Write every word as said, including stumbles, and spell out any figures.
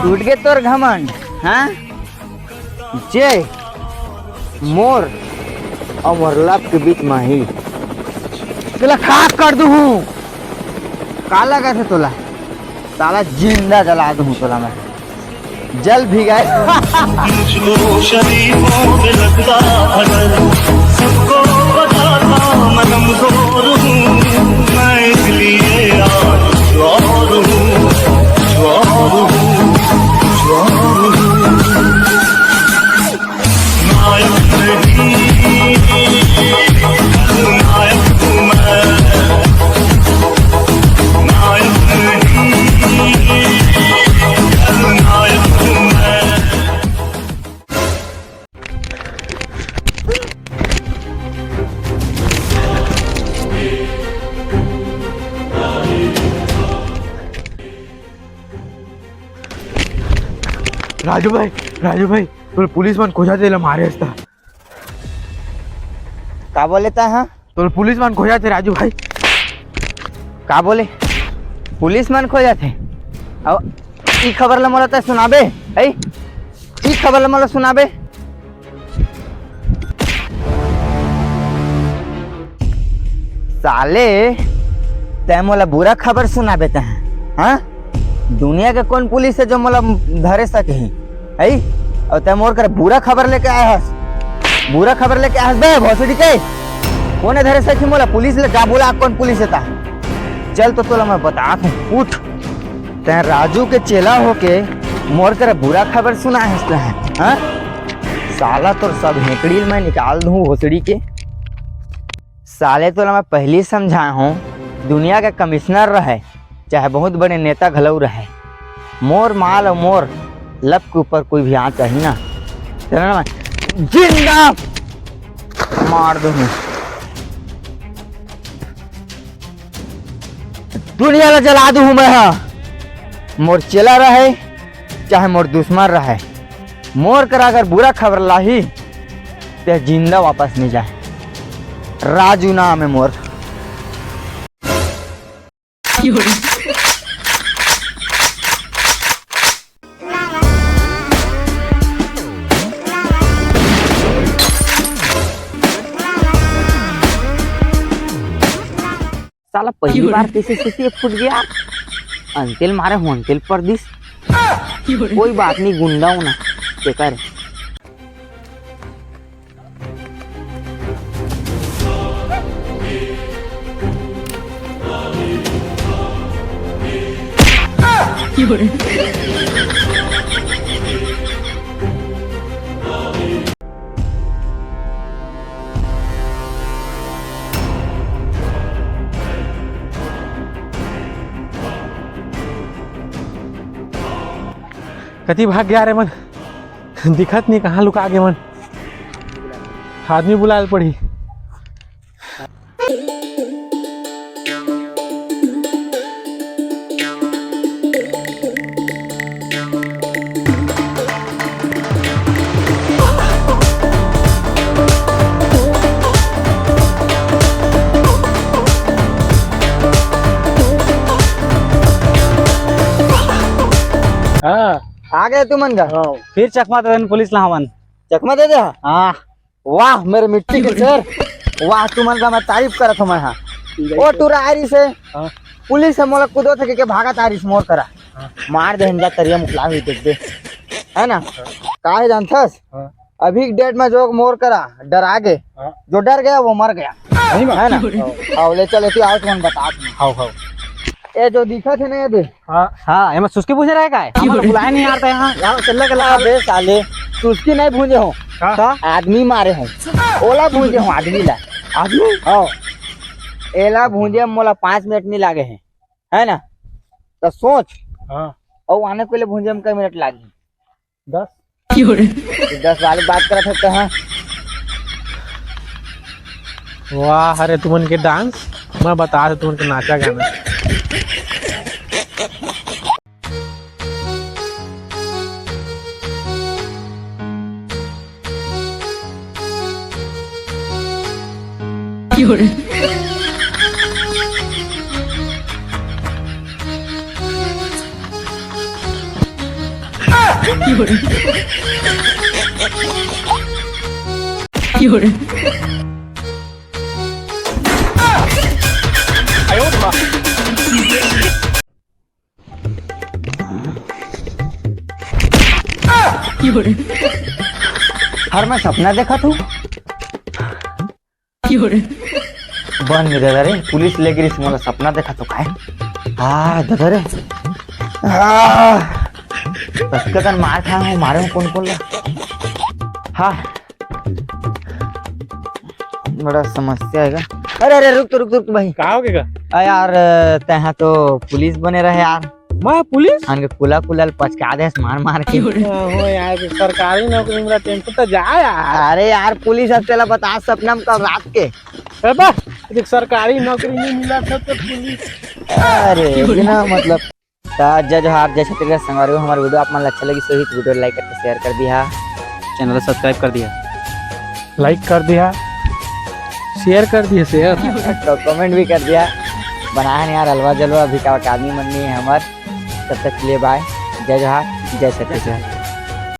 टूट गे तोर घमंड, हाँ? जे मोर अउ मोर लप के बीच म ही, तेला खाक कर दूहूं। का लगत हे तोला? साला जिंदा जला दूहूं तोला मैं। जल भी गए। मुझको शरीफों में लगता अगर, सबको बताता मैं कमजोर हूँ। मैं इसलिए आज कुछ और हूँ, कुछ और हूँ, कुछ और हूँ। नायक नहीं, नायक हूँ मैं। नायक नहीं, नायक हूँ मैं। राजू भाई, राजू भाई, तोला पुलिस मन खोजथे, एला मारे हस त। का बोले त, हाँ? तोला पुलिस मन खोजथे, राजू भाई। का बोले? पुलिस मन खोजथे? अउ ई खबर ला मोला तैं सुनाबे, है? ई खबर ला मोला सुनाबे? साले, तैं मोला बुरा खबर सुनाबे तैं, हाँ? दुनिया के कोन पुलिस हे जो मोला धरे सकही, है? अउ तैं मोर करा बुरा खबर लेके आए हस, बुरा खबर लेके आए हस बे भोसड़ी के। कोन हे धरे सकही मोला? पुलिस ले जा, बुला कोन पुलिस हे ता। चल तो तोला मैं बतात हूँ, उठ। तैं राजू के चेला होके मोर करा बुरा खबर सुनाए हस तैं, हाँ? साला तोर सब हेकड़ी ल मैं निकाल दूँ भोसड़ी के। साले तोला मैं पहिली समझाए हूँ, दुनिया के कमिश्नर रहे, चाहे बहुत बड़े नेता घलो रहे, मोर माल अउ मोर लप के ऊपर कोई भी आँच आही ना, तेला ना मैं जिंदा मार दूँ। दुनिया ला जला दूँ मैं, हाँ। मोर चेला रहे, चाहे मोर दुश्मन रहे, मोर करा अगर बुरा खबर लाही, ते जिंदा वापस नहीं जाए। राजू नाम हे मोर। साला पहली बार तैसे सीसी फूट गया। अंतेल मारे हूँ, अंतेल परदीस। कोई बात नहीं, गुंडा हूँ ना, बेकार है। कति भाग गया रे मन, दिखत नहीं कहाँ लुका गे मन। आदमी बुलाए ल पड़ही। हाँ। आ गए तुमन का? हाँ। फिर चकमा दे देन पुलिस ला हमन। चकमा दे दे? हाँ। वाह, मेरे मिट्टी के शेर। वाह, तुमन का मैं तारीफ करत हूँ मैं, हाँ। ठीक है। ओ टूरा आरिस हे। हाँ। पुलिस हे मोला कुदो थे के भागत आरिस मोर करा। हाँ। मार दे हम जा तरिया मुकला हुई देख दे। है ना? हाँ। का हे जानथस? हाँ। अभी के डेट में जो मोर करा डरा गे, हाँ। जो डर गया वो मर गया। सही बात। है ना? हाँ। हाँ, ले चल, एती आओ तुमन बता। हाँ, हाँ। ये जो दिखत हे ना ये दे, हाँ। हाँ, एमा सुस्की भूंजे रहे का हे? हमन बुलाए नहीं यार, तैं यहाँ, यहाँ चल लगे हाँ, लगा। बे साले, सुस्की नहीं भूंजे हो। हाँ। तो आदमी मारे हो। ओला भूंजे हो, आदमी ला। आदमी? हाँ। एला भूंजे में मोला पाँच मिनट नहीं लागे हे। है ना? तो सोच। हाँ। अउ आने को ले भूंजे में कई मिनट लागे? दस। दस वाली बात करत हस त, हाँ। वाह रे, तुमन के डांस, मैं बता दे तुमन के नाचा गाना। हर मैं सपना देखत हूँ। बन गे दादा रे, पुलिस ले गिरिस मोला, सपना देखत हूँ काय। आ दादा रे, आ, कतका कन मार खाए हूँ, मारे हूँ कोन कोन ला। हाँ, बड़ा समस्या हे गा। अरे अरे, रुक तो, रुक तो, रुक तो भाई। का हो गे गा? आ यार, तैं हा तो पुलिस बने रहे यार। मैं पुलिस? आन के कुला कुला ल पचका देस मार मार के। हो यार, सरकारी नौकरी मिला, टेंशन तो जा यार। अरे यार, पुलिस अब तेला बता, सपना में कल रात के। ए बा, देख, सरकारी नौकरी नहीं मिला था तो पुलिस। अरे बिना मतलब। त जय जोहार, जय छत्तीसगढ़ संगवारी हो, हमर video आप मन ला अच्छा लगी तो hit video like करके share कर दिहा, channel subscribe कर दिहा, like कर दिहा, share कर दिहा, share। तो comment भी कर दिहा। बनाए हन यार अलवा जलवा, अभी का आदमी मन नहीं है हमर। तब तक के लिए bye, जय जोहार, जय छत्तीसगढ़।